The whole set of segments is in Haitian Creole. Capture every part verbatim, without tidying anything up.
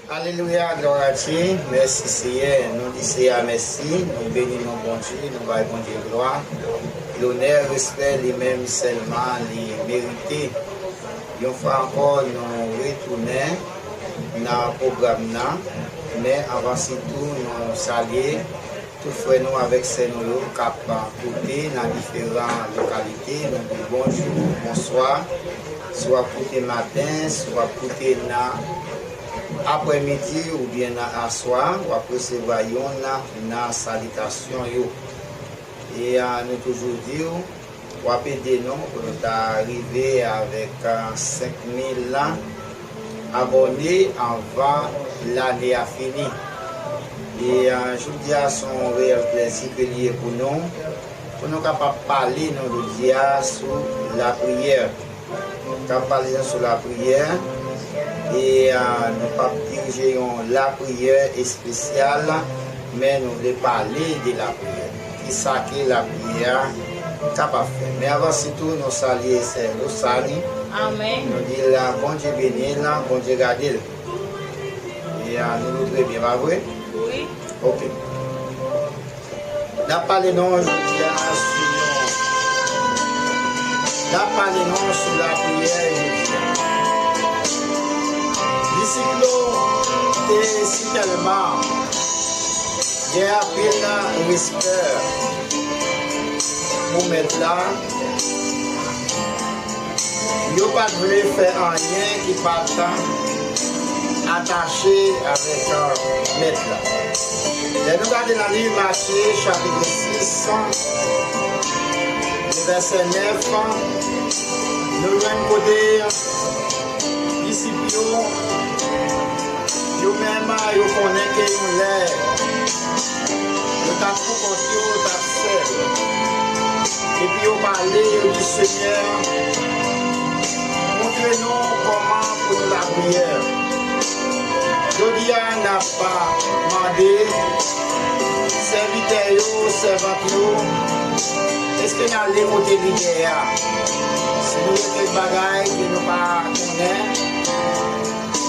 Alelouya, glwa a Dye. Mèsi Seyè. Nou di Seyè a mèsi. Nou beni non Bondye. Nou bay Bondye glwa, lonè, respè, li menm sèlman li merite. Yon fwa ankò, nou retounen nan pwogram nan. Men anvan sitou, nou salye tout frè nou avèk sè nou yo k ap koute nan diferan lokalite. Nou di bonjou, bonswa. Si w ap koute maten, si w ap koute nan aprèmidi oubyen nan aswè, w ap resevwa youn nan salitasyon yo. E a, nou toujou di w, w ap ede nou pou nou ta rive avèk a, senk mil abòne anvan lane a fini. E a, jodi a, se yon reyèl plèzi ke li ye pou nou, pou nou kapab pale nou jodi a sou lapriyè. K ap pale nou sou lapriyè. E a, nou p ap dirije yon lapriyè espesyal, men nou vle pale de lapriyè. Kisa ke lapriyè a kapab fè? Men anvan sitou, nou salye sè Losani. Amèn. Nou di l, Bondye beni l, Bondye gade l. E a, nou, nou trè byen, pa vre? Wi. Ok. N ap pale non jodi a sou yon. N ap pale non sou lapriyè jodi a. Disip yo te sitèlman gen anpil respè pou Mèt la. Yo pa t vle fè anyen ki pa t atache avèk, euh, Mèt la. Lè nou gade nan liv Matye, chapit sis, vèsè nèf, nou jwenn kote disip yo, yo menm, yo konnen ke yon lè yo t ap pou kont yo, yo t ap sèl. Epi yo pale, yo di, Senyè, montre nou kòman pou nou lapriyè. Jodi a, n ap mande sèvitè yo, sèvant yo, èske n ale kote lidè a? Si nou gen kèk bagay ke nou pa konnen,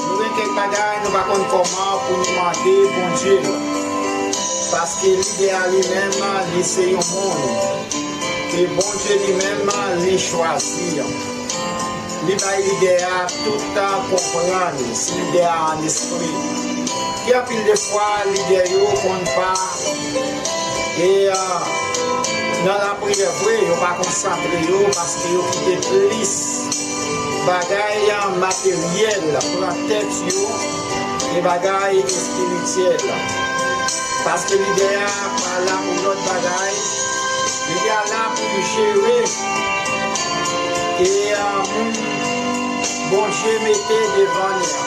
nou gen kèk bagay nou pa konn kòman pou nou mande Bondye l. Paske lidè a li menm, li se yon moun ke Bondye li menm, li chwazi. Li bay lidè a tout konprann si lidè a an espri. Gen anpil de fwa, lidè yo konn pa e, a, nan lapriyè vre, yo pa konsantre yo paske yo kite plis bagay, a, materyèl pran tèt yo ke bagay espirityèl. Paske lidè a pa la pou lòt bagay, lidè a la pou l jere e, a, moun Bondye mete devan li a,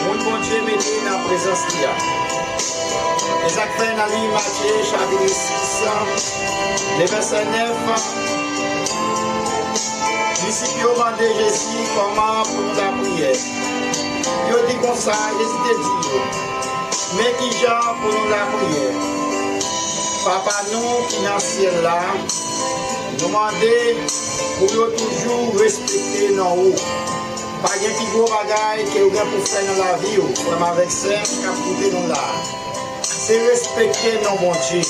moun Bondye mete nan prezans li a. E sa k fè nan liv Matye, chapit sis, le vèsè nèf, disip yo mande Jezi kòman pou nou lapriyè. Yo di konsa, Jezi te di yo, men kijan pou nou lapriyè. Papa nou ki nan syèl la, nou mande pou yo toujou respekte non ou. Pa gen pi gwo bagay ke ou gen pou fè nan lavi w, frè m avèk sè m k ap koute nou la. Se respekte non Bondye.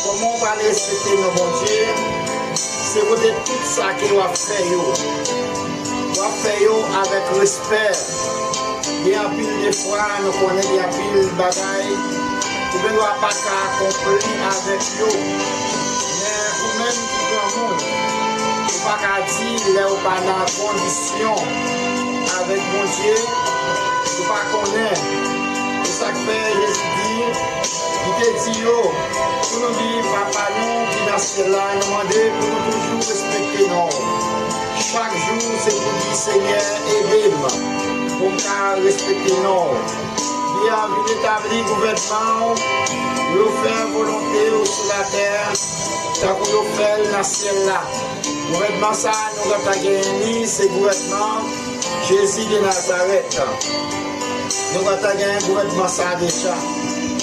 Kòman w pral respekte non Bondye? Se kote tout sa ke w ap fè yo, w ap fè yo avèk respè. Gen anpil de fwa, nou konnen gen anpil bagay ou gendwa pa ka akonpli avèk yo. Men ou menm ki granmoun, ou pa ka di lè ou pa nan kondisyon avèk Bondye, ou pa konnen. E sa k fè Jezi di, li te di yo, pou nou di, Papa nou ki nan syèl la, nou mande pou nou toujou respekte non w. Chak jou, se pou di, Senyè, ede m pou m ka respekte non w. Li anvi retabli gouvènman w, pou yo fè volonte w sou latè, tankou yo fè l nan syèl la. Gouvènman sa a, nou gentan genyen li, se gouvènman Jezi de Nazarèt. Nou gentan genyen gouvènman sa a deja.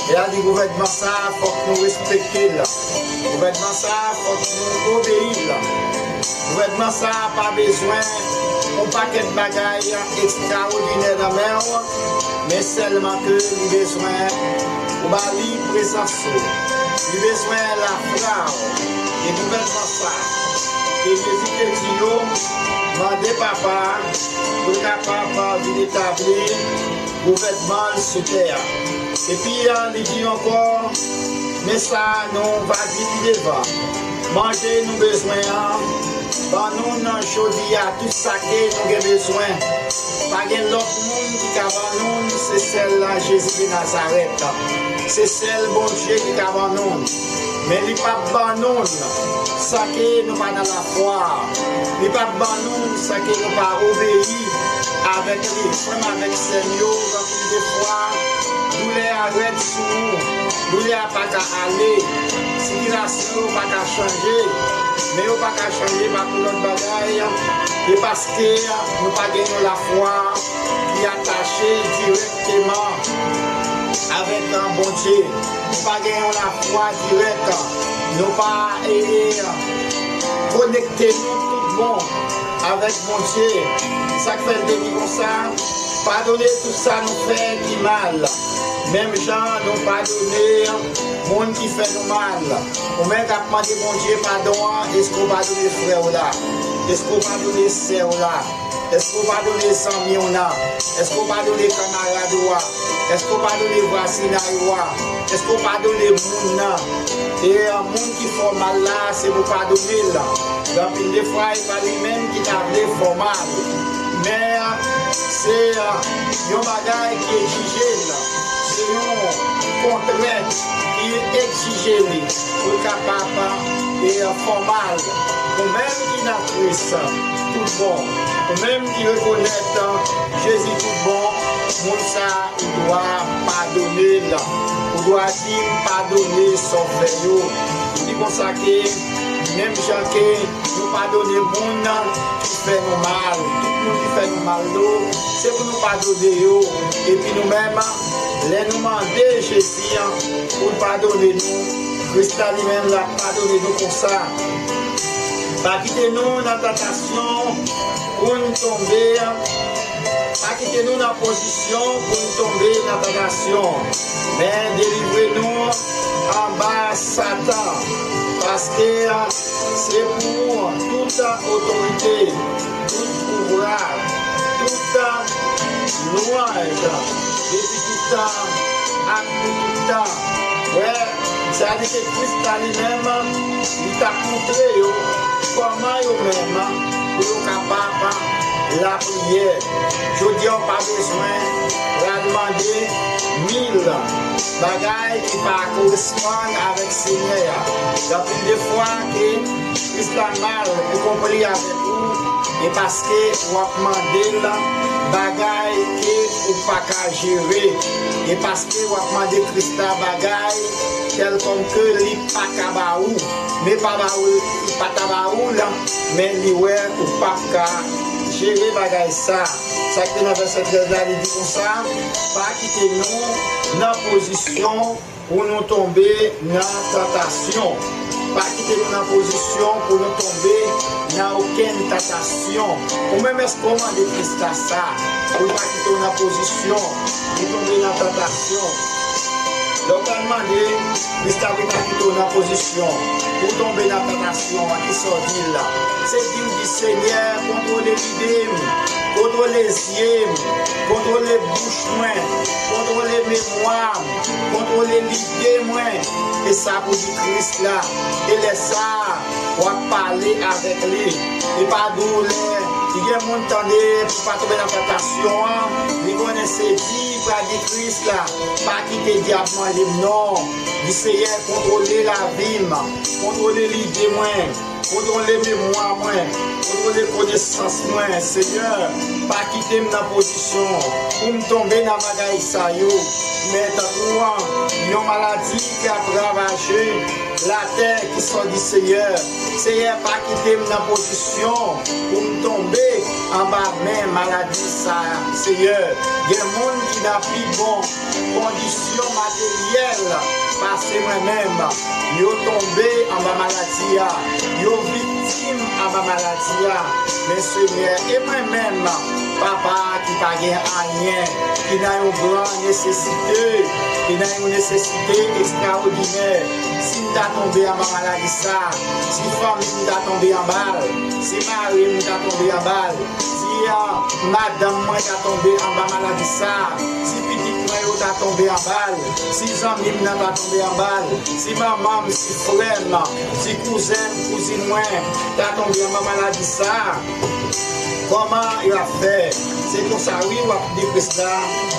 E a di gouvènman sa a, fòk nou respekte l. Gouvènman sa a, fòk nou obeyi l. Gouvènman sa a pa bezwen yon pakèt bagay ekstraòdinè nan men w, men sèlman ke li bezwen ou ba li prezans ou. Li bezwen lafwa w. E gouvènman sa ke Jezi te di yo, mande Papa a pou l kapab vin etabli gouvènman l sou tè a. Epi a, li di ankò, men sa a nou va di pi devan. Manje nou bezwen an, ban nou nan jodi a tout sa ke nou gen bezwen. Pa gen lòt moun ki ka ban nou, se sèl Jezi de Nazarèt. Se sèl Bondye ki ka ban nou. Men li p ap ban nou sa ke nou pa nan lafwa. Li p ap ban nou sa ke nou pa obeyi avèk li. Frè m avèk sè m yo, anpil de fwa, doulè a rèd sou ou. Doulè a pa ka ale. Sitiyasyon yo pa ka chanje. Men yo pa ka chanje pa pou lòt bagay. E paske nou pa gen yon lafwa ki atache dirèkteman avèk Bondye. Nou pa gen yon lafwa dirèk. Nou pa e, e, konekte nou tout bon avèk Bondye. Sa k fè l te di konsa, padone tout sa nou fè ki mal, menm jan nou padone moun ki fè nou mal. Ou menm k ap mande Bondye padon an, èske w padone frè w la? Èske w padone sè w la? Èske w padone zanmi w nan? Èske w padone kanmarad ou a? Èske w padone vwazinay ou a? Èske w padone moun nan? E, a, moun ki fè w mal la, se pou w padone l. Gen anpil de fwa, e pa li menm ki ta vle fè w mal. Men, a, se, a, yon bagay ki egzije l. Se yon kontrent ki egzije li pou l kapab, e, fè w mal. Ou menm ki nan Kris, tout bon. Ou menm ki rekonèt Jezi tout bon, moun sa a, ou dwa padone l. Ou dwa di, m padone sa w fè yo. Li di konsa ke, menm jan ke nou padone moun ki fè nou mal, tout moun ki fè nou mal yo, se pou nou padone yo. Epi nou menm, lè nou mande Jezi pou l padone nou, Kris la li menm l ap padone nou konsa. Pa kite nou nan tantasyon pou n tonbe. Pa kite nou nan pozisyon pou n tonbe nan tantasyon. Men delivre nou anba Satan. Paske se pou ou tout otorite, tout pouvwa, tout lwanj, depi tout tan ak pou tout tan. Wè, sa di ke Kris la li menm, li t ap montre yo kòman yo menm pou yo kapab lapriyè. Jodi a, w pa bezwen pral mande mil bagay ki pa koresponn avèk Senyè a. Gen anpil de fwa ke Kris la mal pou konpli avèk ou, e paske w ap mande l bagay ke ou pa ka jere, e paske w ap mande Kris la bagay tèlkòm ke li pa ka ba ou, men pa ba ou, li pa ta ba ou l, men li wè ou p ap ka jere bagay sa. Sa ki te nan vèsè trèz la, li di konsa, pa kite nou nan pozisyon pou nou tonbe nan tantasyon. Pa kite nou nan pozisyon pou nou tonbe nan okenn tantasyon. Ou menm, èske w mande Kris la sa? Pou l pa kite w nan pozisyon pou tonbe nan tantasyon. Lè w pral mande Kris la pou l pa kite w nan pozisyon pou w tonbe nan tantasyon an, kisa w di l la? Se di w di, Senyè, kontwole lide m, kontwole zye m, kontwole bouch mwen, kontwole memwa m, kontwole lide mwen. E sa pou di Kris la. E lè sa a, w ap pale avèk li. E pa di w lè gen moun tande pou pa tonbe nan tantasyon an, li konnen se di pral di Kris la, pa kite dyab manje m non. Di, Seyè, kontwole lavi m, kontwole lide mwen, kontwole memwa mwen, kontwole konesans mwen. Seyè, pa kite m nan pozisyon pou m tonbe nan bagay sa yo. Men tankou yon maladi ki ap ravaje latè ki sòti, Seyè. Seyè, pa kite m nan pozisyon pou m tonbe anba men maladi sa a, Seyè. Gen moun ki nan pi bon kondisyon materyèl pase mwen menm. Yo tonbe anba maladi a. Yo viktim anba maladi a. Men Senyè, e mwen menm, papa ki pa gen anyen, ki nan yon gran nesesite, ki nan yon nesesite ekstraòdinè, si m ta tonbe anba maladi sa, si fanmi m ta tonbe anba l, si mari m ta tonbe anba l, si, ah, madanm mwen ta tonbe anba maladi sa, si pitit mwen yo ta tonbe anba l, si zanmi m nan ta tonbe anba l, si manman m, si frè m, si kouzen m, kouzin mwen ta tonbe anba maladi sa, kòman y ap fè? Se konsa, wi, w ap di Kris la,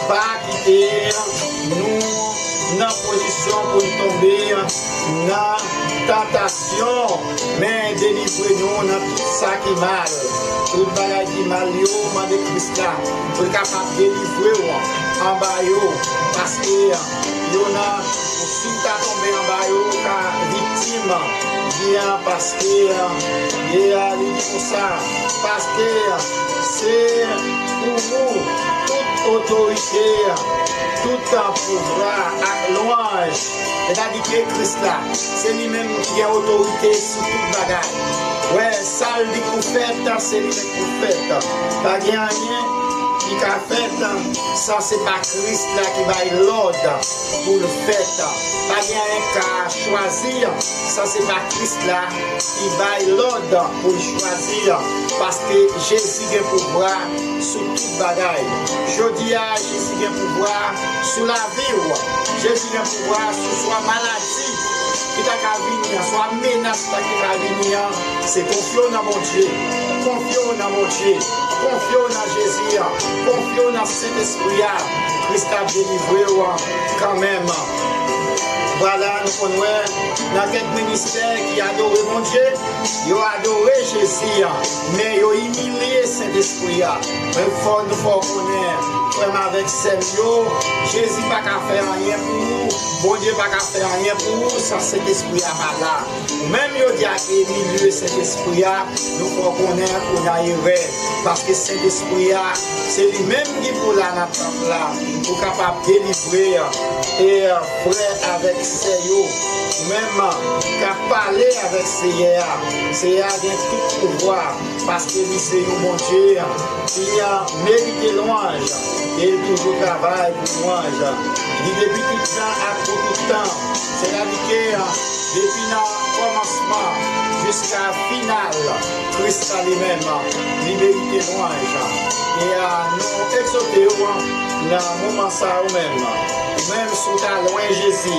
pa kite nou nan pozisyon pou n tonbe nan tantasyon, men delivre nou nan tout sa ki mal. Tout bagay ki mal yo, mande Kris la pou l kapab delivre w anba yo, paske yo nan, si w ta tonbe anba yo, ou ka viktim li an, paske, e, li di konsa, paske se pou ou tout otorite, tout pouvwa ak lwanj. Sètadi ke Kris la, se li menm ki gen otorite sou tout bagay. Wè, sa l di pou fèt, se li menm pou fèt. Pa gen anyen ki ka fèt san se pa Kris la ki bay lòd pou l fèt. Pa gen anyen k ka chwazi san se pa Kris la ki bay lòd pou l chwazi, paske Jezi gen pouvwa sou tout bagay. Jodi a, Jezi gen pouvwa sou lavi w. Jezi gen pouvwa sou swa maladi ki ta ka vini an, swa menas la ki ta ka vini an. Se konfye w nan Bondye. Konfye w nan Bondye. Konfye w nan Jezi an. Konfye w nan Sentespri a. Kris ap delivre w kanmenm. Vwala, nou konn wè nan kèk ministè ki adore Bondye, yo adore Jezi an, men yo imilye Sentespri a. Men fò nou fè w konnen, frè m avèk sè m yo, Jezi pa ka fè anyen pou ou, Bondye pa ka fè anyen pou ou san Sentespri a pa la. Ou menm yo di a ki imilye Sentespri a, nou fè w konnen ou nan erè. Paske Sentespri a, se li menm ki pou la nan tanp la, pou kapab delivre, e, frè avèk sè yo. Ou menm k ap pale avèk Seyè a. Seyè a gen tout pouvwa, paske li se yon Bondye ki merite lwanj, e l toujou travay pou lwanj. Li depi tout tan ak pou tout tan. Sètadi ke, depi nan kòmansman jiska final, Kris la li menm, li merite lwanj. E, a, nou egzòte w nan moman sa a, ou menm, ou menm, si w ta lwen Jezi,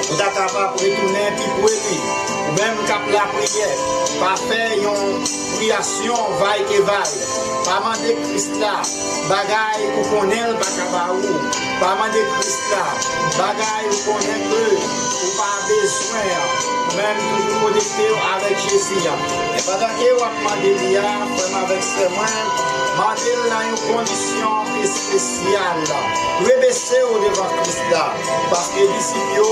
ou ta kapab retounen pi pre li. Ou menm k ap lapriyè, pa fè yon priyasyon vaykevay. Pa mande Kris la bagay ou konnen l pa ka ba ou. Pa mande Kris la bagay ou konnen ke ou pa bezwen an. Ou menm toujou konekte w avèk Jezi an. E pandan ke w ap mande li a, frè m avèk sè mwen, mande l nan yon kondisyon espesyal. Rebese w devan Kris la. Paske disip yo,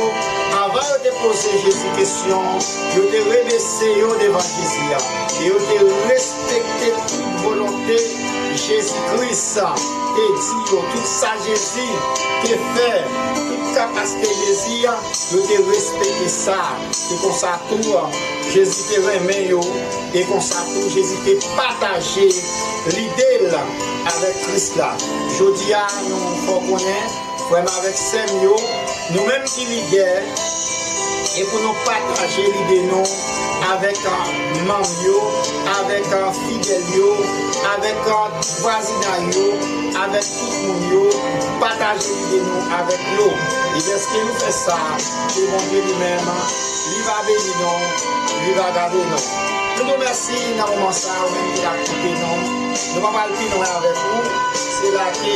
anvan yo te poze Jezi kesyon, yo te rebese yo devan Jezi a. E yo te respekte tout volonte Jezi Kris te di yo, tout sa Jezi te fè, tout kapasite Jezi a, yo te respekte sa. Se konsa tou, Jezi te renmen yo, e konsa tou Jezi te pataje lide l avèk Kris la. Jodi a, nou fè w konnen, frè m avèk sè m yo, nou menm ki lidè, e pou nou pataje lide nou avèk, a, manm yo, avèk, a, fidèl yo, avèk, a, vwazinay yo, avèk tout moun yo, pataje lide nou avèk yo. E dèske nou fè sa, ke Bondye li menm, li va beni nou, li va gade nou. Nou di w mèsi nan moman sa a, ou menm ki la koute nou. Nou pa pral pi lwen avèk ou. Se la ke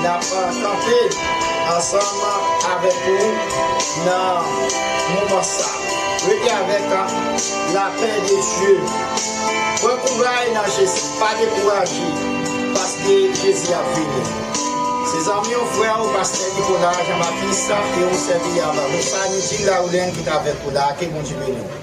n ap kanpe ansanm avèk ou nan moman sa. Rete avèk lapè de Dye. Pran kouraj nan Jezi. Pa dekouraje, paske Jezi ap vini. Se zanmi w, frè w, pastè Nicolas Jean Baptiste, e yon sèvitè a nou sa, Nidil Laroulèn ki t avèk ou la. Ke Bondye beni w.